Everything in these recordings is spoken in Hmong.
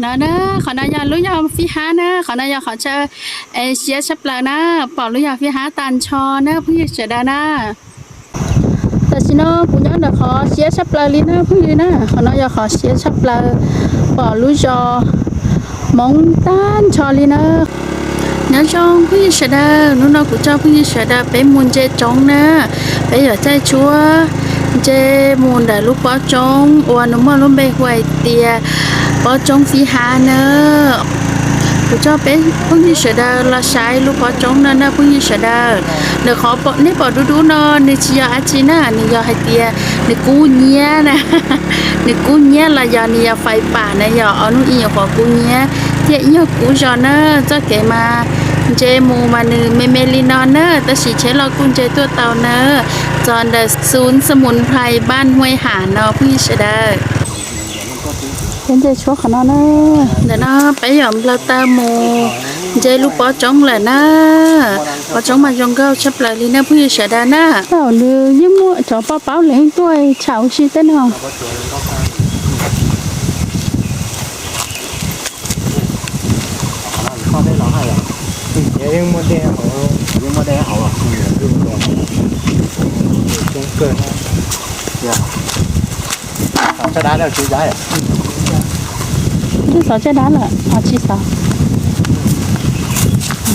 No na, qhov no yog lub zos Fib Hab na, qhov no yog qhov chaw siab tshaj plaws na, pom lub zos Fib Hab tag nrho na phooj ywg sawv daws na. Tam sim no kuv nyob ntawm qhov siab tshaj plaws li na phooj ywg na, qhov no yog qhov siab tshaj plaws, pom lub zos Hmoob tag nrho li na. Nyob zoo phooj ywg sawv daws, hnub no kuv coj phooj ywg sawv daws peb mus ntse tsoob na, peb yuav caij tshuab ntse mus ntawm lub pob tsoob uas nws muaj lub npe hu hais tias pob tsoob Fib Hab na. Kuv coj peb phooj ywg sawv daws los saib lub pob tsoob no na phooj ywg sawv daws. Ntawm qhov nej pom dub dub no nws tsis yog dab tsi na, nws yog hais tias nws kub nyiab na. Nws kub nyiab los yog nws yog fais pam na, yog ob lub ib nyuam qhuav kub nyiab thiab ib nyuag kub zog na. Txoj kev mas ntse mus mas nws me me li no na, tab sis tsheb los kuj ntse tuaj tau na, txog ntawm xu xa mus phais npaj huaj ham no phooj ywg sawv daws. Peb ntse tshuab qhov no na. Ntawm no peb yuav nplaws taw mus ntse lub pob tsoob lawm na. Pob tsoob mas zoo nkauj tshaj plaws li na phooj ywg sawv daws na. Thaum nws yeej muaj cov poj paub lawv yeej tuaj tsham ua si tej no. Twb xov caj dab lawm, tsis xov.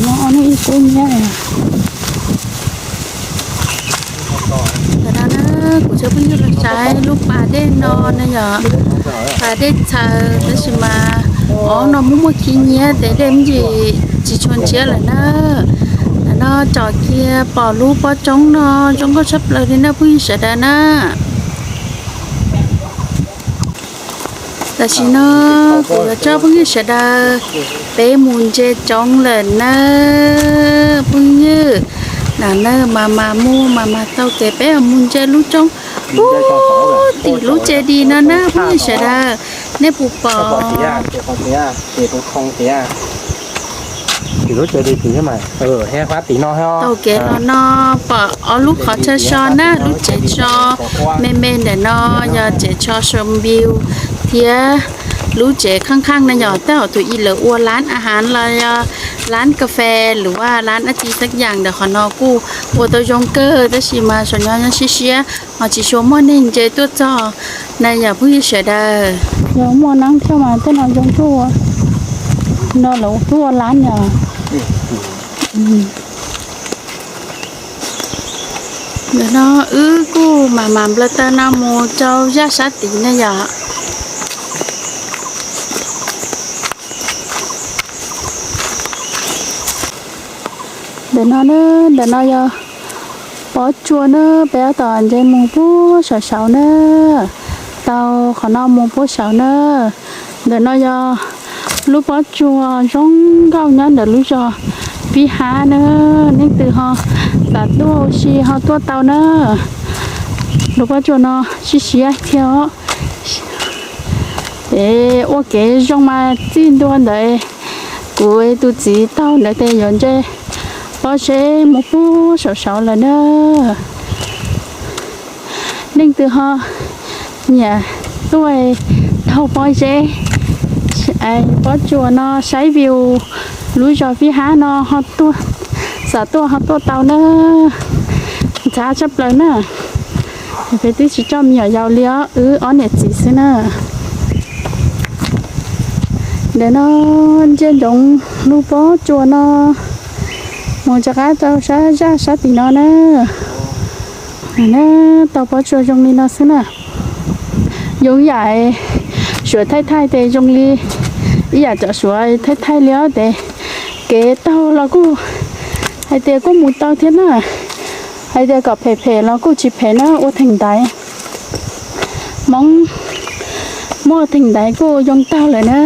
No ib kub nyiab. Ntawm no na, kuv coj phooj ywg los saib lub pas dej no na yom. Pas dej txhaws tab sis mas ob no muaj muaj khib nyiab ces dej me ntsis tsis tshua ntsiag lawm na. Ntawm no tsom kiag pom lub pob tsoob no zoo nkauj tshaj plaws li na phooj ywg sawv daws na. Tam sim no kuv yuav coj phooj ywg sawv daws peb mus ntse tsoob lawm na phooj ywg. Ntawm no mas mas muaj mas mas taug kev peb mus ntse lub tsoob puag tim lub tsev dis no na phooj ywg sawv daws. Nej puas pom? Taug kev los no pom ob lub qhov chaw so na, lub tsev so me me ntawm no yog tsev so showview thiab lub tsev khaj khaj na yog tej hom tus ib lawv ua lab a hav los yog lab kas fes lossis lab dab tsi xab yas ntawm qhov no kuj ua tau zoo kawg tab sis mas saum no nyob siab siab ho tsis tshua muaj neeg ntse tuaj txog na yog phooj ywg sawv daws. Yog muaj neeb thiab mas tej no zoo tuaj, no lawv tuaj ua lab yog. Ntawm no wb kuj mam mam nplaws taw no mus rau zaj sab tid na yom. Ntawm no na, ntawm no yog pob tsuas na, peb tab tom ntse mus puag saum saud na, tau qhov no mus puag saud na. Ntawm no yog lub pob tsuas zoo nkauj nyob ntawm lub zos Pib Hab na. Leej twg ho xav tuaj ua si ho tuaj tau na. Lub pob tsuas no siab siab thiab os. Es ua kev zoo mas txij ntua ntawd kuv tus txiv taug ntawd tes yuav ntse pob zeb mus puag saum saud lawm na. Leej twg ho nyiam tuaj taug pob zeb, pob tsuas no saib view lub zos Pib Hab no ho tuaj, xav tuaj ho tuaj tau na. Ntxhab tshaj plaws na. Peb twb tsis coj me nyuam yaus li os, wb ob niam txiv xwb na. Ntawm no ntsia ntsoov lub pob tsuas no mus rov qab rau sab zaj sab tim no na. Na, tau pob tsuas zoo li no xwb na. Zoo yam suav thaij thaij tes zoo li ib yam cov suav thaij thaij li os tes kev taug los kuj hais tias kuj mus tau thiab na. Hais tias kom phem phem los kuj tsis phem na, ua theem ntaiv. Hmoob muaj theem ntaiv kuj yoo taug lawm na.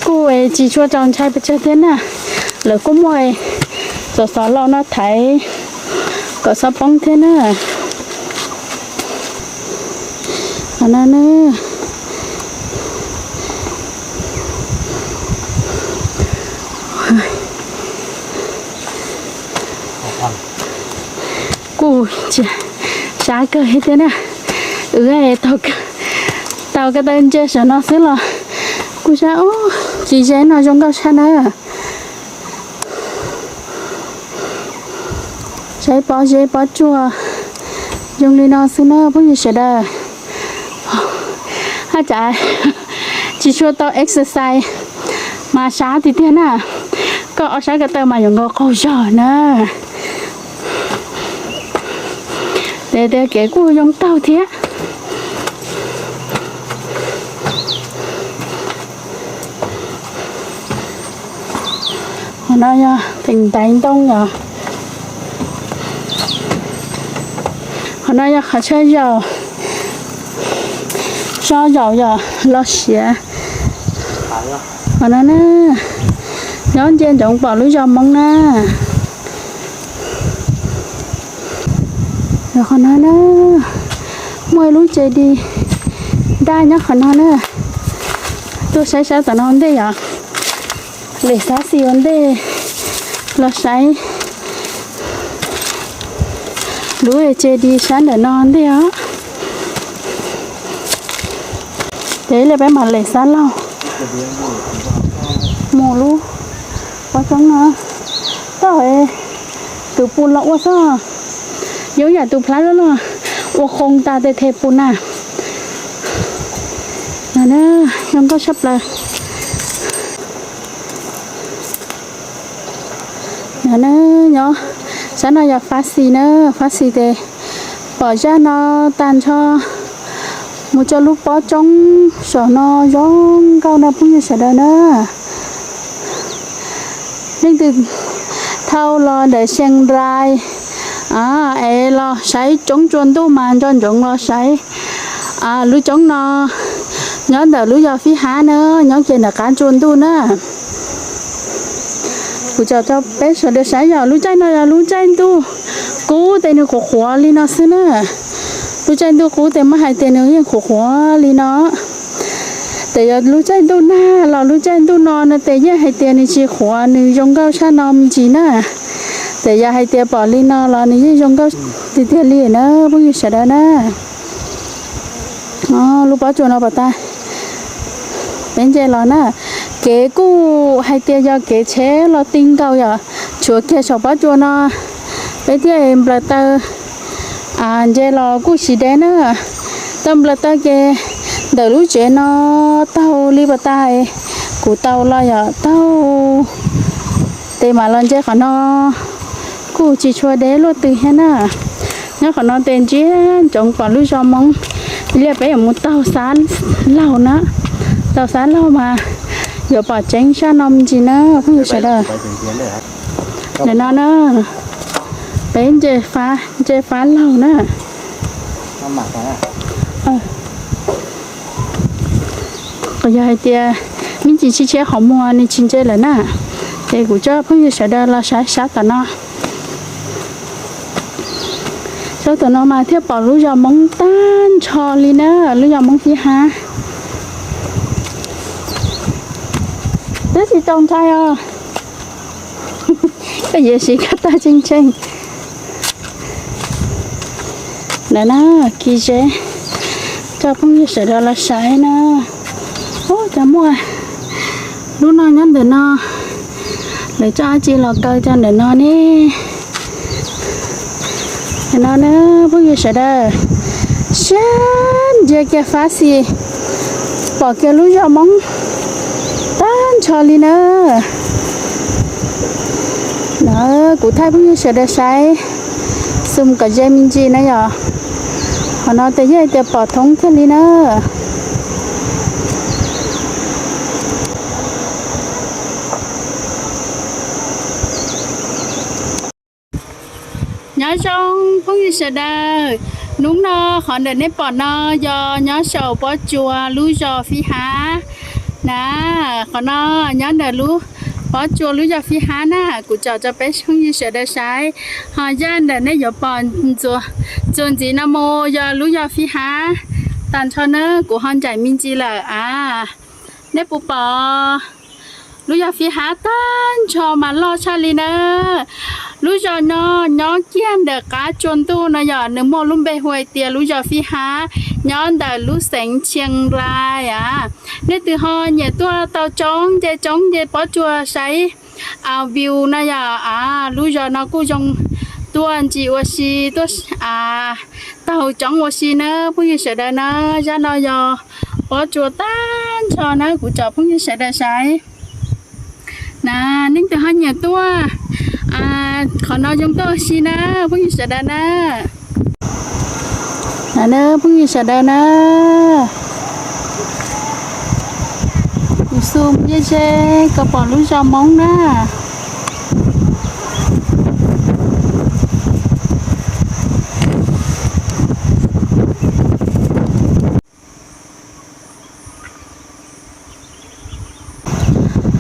Kuj tsis tshua txaus ntshai pes tsawg thiab na. Lawv kuj muaj xov xov laus no thaiv kom xov poob thiab na. Kuj tsis Av kawg li tiag na. Wb tau ko taw ntse saum no xwb los kuj sab ub, ci ze no zoo nkauj sab na. Saib pob zeb pob tsuas zoo li no xwb na phooj ywg sawv daws. Haj tseem tsis tshua tau exercise mas sab tiag tiag na. Koj ob sab ko taw mas yuav nkaus qaug zog na. Ces tias kev kuj yoo taug thiab. Qhov no yog teem ntaiv ntoo yom. Qhov no yog qhov chaw zaum, so zaum yom los siav. Qhov no na, nyob ntsia ntsoov pom lub zos Hmoob na. Qhov no na, muaj ib lub tsev di daj nyob qhov no na. Tuaj saib sab tom no ua ntej yom. Lem xav xis ua ntej los saib lub tsev di sab ntawm no ntej os. Ces ib pliag peb mam lem xav laug mus lub pob tsoob no. Tau, tus pus los ua xwb, yog yam tus plab loj loj ua qhoo tas tes them pus na. Zoo nkauj tshaj plaws. Nyob sab no yog fab xis na, fab xis tes pom zaj no tag nrho mus rau lub pob tsoob saum no zoo nkauj no phooj ywg sawv daws na. Leej twg thau los ntawm Xeev Rais es los saib tsoob tsua ntuj mas nco ntsoov los saib lub tsoob no. Nyob ntawm lub zos Fib Hab na, nyob kiag ntawm qab tsua ntuj na. Kuv tsom rau peb sawv daws saib yog lub caij no yog lub caij ntuj qub tes nws qhuav qhuav li no xwb na. Lub caij ntuj qub tes muab hais tias nws yeej qhuav qhuav li no. Tes yog lub caij ntuj nag los lub caij ntuj no no tes yeej hais tias nws tsis qhuav, nws zoo nkauj tshaj no me ntsis na. Tes yog hais tias pom li no los nws yeej zoo nkauj tiag tiag li na phooj ywg sawv daws na. Lub pob tsuas no pom tas, peb ntsia los na, kev kuj hais tias yog kev tsheb los ti nkaus yom, tshuav kiag saum pob tsuas no peb thiaj nplaws taw ntsia los kuj tsis deb na. Tau nplaws taw ces ntawm lub tsev no taug li pom tas, kuv tau los yom, taug tes mam los ntsia qhov no kuj tsis tshua deb luaj twg thiab na. Nyob qhov no tes ntsia ntsoov pom lub zos Hmoob. Ib pliag peb yuav mus taug xab laug na, taug xab laug mas yuav pom tseeb sab no me ntsis na phooj ywg sawv daws. Nim no na, peb ntsia fab laug na. Qhov yog hais tias me ntsis tshiab tshiab qhov muag nws tsis ntse lawm na, ces kuv coj phooj ywg sawv daws los saib sab tom no. Sab tom no mas thiaj pom lub zos Hmoob tag nrho li na, lub zos Hmoob Fib Hab. Twb tsis tau ntshai os. Koj yuav siv koj tag tseeb tseeb. Ntawm na, kis zeb, coj phooj ywg sawv daws los saib na. Ub, cov muaj lub no nyob ntawm no, lawv coj dab tsi los kaw cov ntawm no ne. Ntawm no na, phooj ywg sawv daws, siab ntsia kiag fab xis, pom kiag lub zos Hmoob tag nrho li na. Na, kuv thaij phooj ywg sawv daws saib, zoom kom ze me ntsis na yom. Qhov no tes yeej tias pom thoob thiaj li na. Nyob zoo phooj ywg sawv daws, hnub no qhov ntawm nej pom no yog nyob saum pob tsuas lub zos Fib Hab na. Qhov no nyob ntawm lub pob tsuas lub zos Fib Hab na, kuv tsom rau peb phooj ywg sawv daws saib. Ho yaj ntawm nej yuav pom txuas ntxiv no mus yog lub zos Fib Hab tag nrho na, kuv ho ncaim me ntsis lawm a. Nej puas pom lub zos Fib Hab tag nrho mas loj tshaj li na. Lub zos no nyob kiag ntawm qab tsua ntuj no yom, nws muaj lub npe hu hais tias lub zos Fij Hab, nyob ntawm lub xeev Tshias Nplais a. Nej twg ho nyiam tuaj taug coob nce coob nce pob tsuas saib view no yom, lub zos no kuj zoo tuaj ntsis ua si, tuaj taug coob ua si na phooj ywg sawv daws na. Zaj no yog pob tsuas tag nrho na, kuv cov phooj ywg sawv daws saib na. Nej twg ho nyiam tuaj, qhov no zoo tuaj ua si na phooj ywg sawv daws na. Na phooj ywg sawv daws na, kuv xum ze ze kom pom lub zos Hmoob na.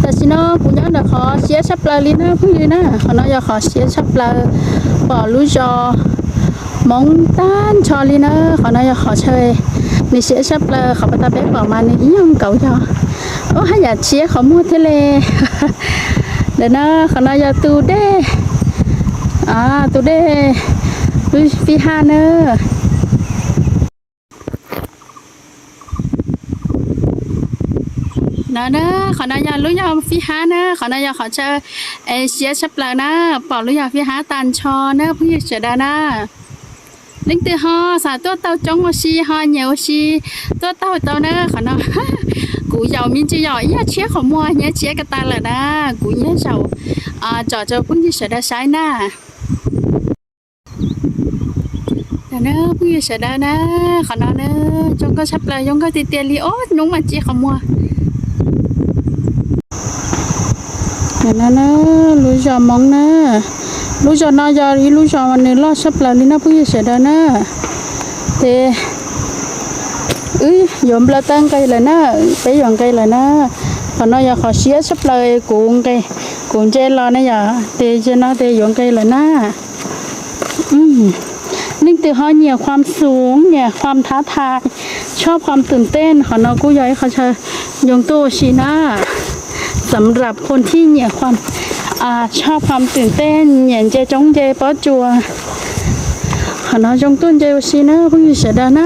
Tam sim no kuv nyob ntawm qhov siab tshaj plaws li na phooj ywg na, qhov no yog qhov siab tshaj plaws, pom lub zos Hmoob tag nrho li na. Qhov no yog qhov chaw nws siab tshaj plaws, qhov pas tas peb pom mas nws ib nyuag nkaus yog ub haj yam tshiab qhov muag thiab li. Ntawm no qhov no yog tus dej, tus dej Fij Hab na. No na, qhov no yog lub zos Fij Hab na, qhov no yog qhov chaw siab tshaj plaws na, pom lub zos Fij Hab tag nrho na phooj ywg sawv daws na. Leej twg ho xav tuaj taug coob ua si ho nyiam ua si tuaj taug tau na qhov no. Kuv yaum me ntsis yom, ib nyuag tshiab qhov muag, ib nyuag tshiab ko tas lawm na, kuv ib nyuag zaum tsom rau phooj ywg sawv daws saib na. Phooj ywg sawv daws na, qhov no na zoo nkauj tshaj plaws, zoo nkauj tiag tiag li, ob hnub mas tshiab qhov muag. Lub zos Hmoob na, lub zos no yog ib lub zos nws loj tshaj plaws li no phooj ywg sawv daws na. Ces wb yuav nplawg tawb nqes lawm na, peb yuav nqes lawm na. Qhov no yog qhov siab tshaj plaws kuv nqes, kuv nce los na yom, ces zaum no ces yuav nqes lawm na. Leej twg ho nyiam ความสูง, nyiam ความท้าทาย, ชอบความตื่นเต้น, qhov no kuj yog ib qhov chaw zoo tuaj ua si na. สำหรับคนที่ nyiam ความ, ชอบความตื่นเต้น, nyiam nce coob nce pob tsuas, qhov no zoo tuaj nce ua si na phooj ywg sawv daws na.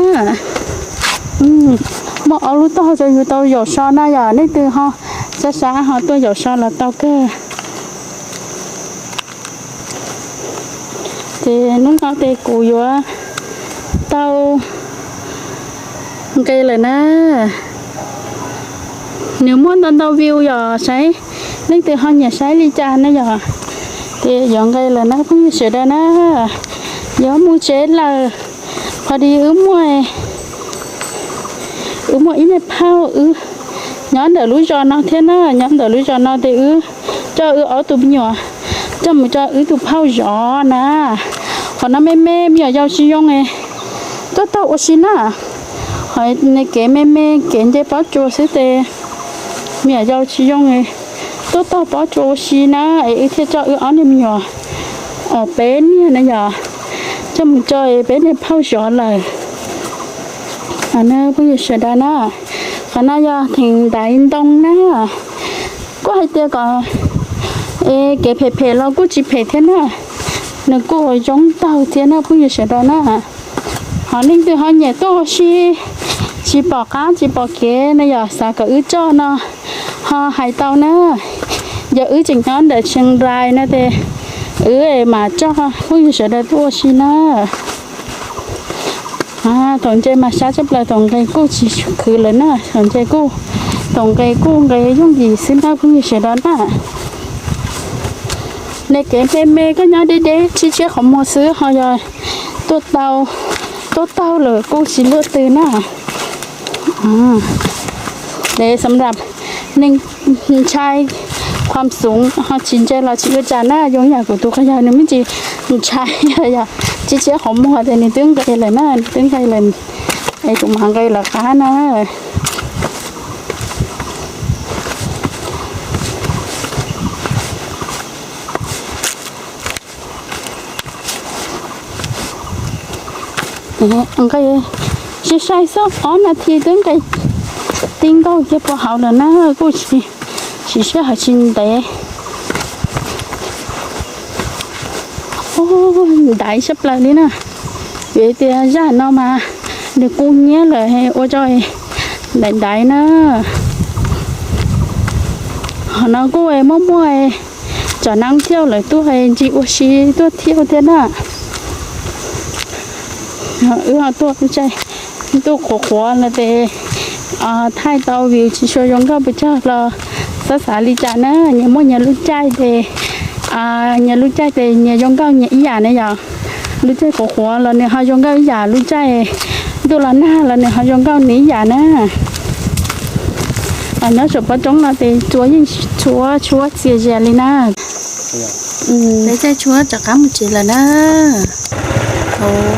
Muaj ob lub tog rau yus tau yaum so na yom, leej twg ho sab sab ho tuaj yaum so los tau kawg. Ces hnub no ces kuv yuav tau nqes lawm na. Nws muaj ntau ntau view yom, saib leej twg ho nyiam saib li cas na yom. Ces yuav nqes lawm na phooj ywg sawv daws na. Yuav mus tsev lawm, qhov di wb muaj, wb muaj ib niag phauj wb nyob ntawm lub zos no thiab na, nyob ntawm lub zos no ces wb coj wb ob tug me nyuam coj mus rau wb tus phauj zov na. Qhov no me me me nyuam yaus tsis zoo, tuaj taug ua si na. Qhov kev me me kev nce pob tsuas xwb ces me nyuam yaus tsis zoo, tuaj taug pob tsuas ua si na, es wb thiaj coj wb ob niag me nyuam peb niag na yom, coj mus rau peb niag phauj zov lawm. Phooj ywg sawv daws na, qhov no yog theem ntaiv ntoo na. Kuj hais tias kom kev phem phem los kuj tsis phem thiab na, nws kuj zoo taug thiab na phooj ywg sawv daws na. Ho leej twg ho nyiam tuaj ua si tsis pom qab tsis pom kev na yom, xav kom wb coj no ho hais tau na. Yog wb tseem nyob ntawm Tsheej Nplais no ces wb mam coj phooj ywg sawv daws tuaj ua si na. Thaum nce mas sab tshaj plaws, thaum nqes kuj tsis khwv lawm na, thaum nce kuj, thaum nqes kuj nqes yooj yim xwb na phooj ywg sawv daws na. Nej kev me me koj nyob deb deb tshiab tshiab qhov muag xwb ho yog tuaj taug, tuaj taug lawm kuj tsis luaj twg na. Dev xam lab neeg ntshai khuam xoov ho tsis ntse los tsis ua cas na, zoo yam kuv tus qhov yawg nws me ntsis ntshai, yog tshiab tshiab qhov muag ces nws twb nqes lawm na, nws twb nqes lawm, es kuv mam nqes lawm qab na. Nqes sai sai xwb ob nas this twb nqes ti nkaug kiag puag hauv lawm na, kuj tsis sij hawm tsis ntev. Ub, ntaiv sab plaws li na. Vim tias zaj no mas nws kub hnyiab lawm ua rau ntaiv ntaiv na. Qhov no kuj muaj muaj tsoom neeg thiab lawv tuaj ntsis ua si tuaj thiab thiab na. Wb ho tuaj lub caij ntuj qhuav qhuav no ces thaij tau view tsis tshua zoo nkauj pes tsawg los xav xav li cas na, nyias muaj nyias lub caij ces, nyias lub caij ces nyias zoo nkauj nyias ib yam na yom. Lub caij qhuav qhuav los nws ho zoo nkauj ib yam, lub caij ntuj los nag los nws ho zoo nkauj nws ib yam na. Nyob saum pob roob no ces tsuas yeej tshuab tshuab txias zias li na. Peb caij tshuab rov qab mus tsev lawm na. Thaum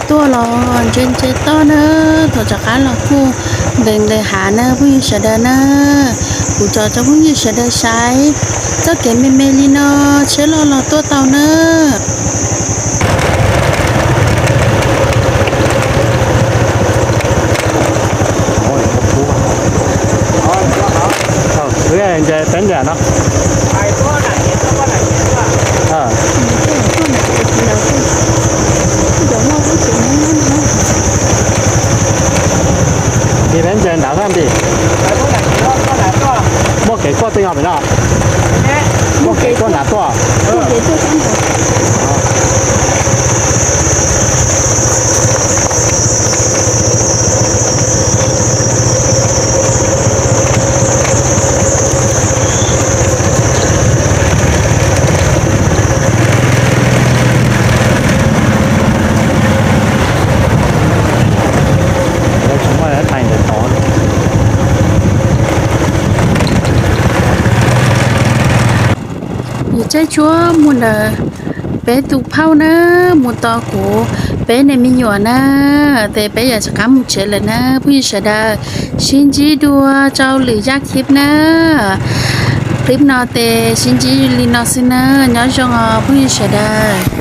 tuaj los ntse ntse toj na, thaum rov qab los kuj nqes nqes hav na phooj ywg sawv daws na. Kuv tso rau phooj ywg sawv daws saib txoj kev me me li no, tsheb loj los tuaj tau na. Peb ncaim no. Ces peb ncaim nrad xwb nti. Muaj kev tuaj tej no pem no. Muaj kev tuaj nrad tuaj. Lawv tsis muaj ib tais ntawd tod. Yus caij tshuab mus ntawm peb tus phauj na, mus tos kuv peb niag me nyuam na, ces peb yuav rov qab mus tsev lawm na phooj ywg sawv daws. Sib ntsib dua rau lwm zaj clip na. Clip no ces sib ntsib li no xwb na, nyob zoo os phooj ywg sawv daws.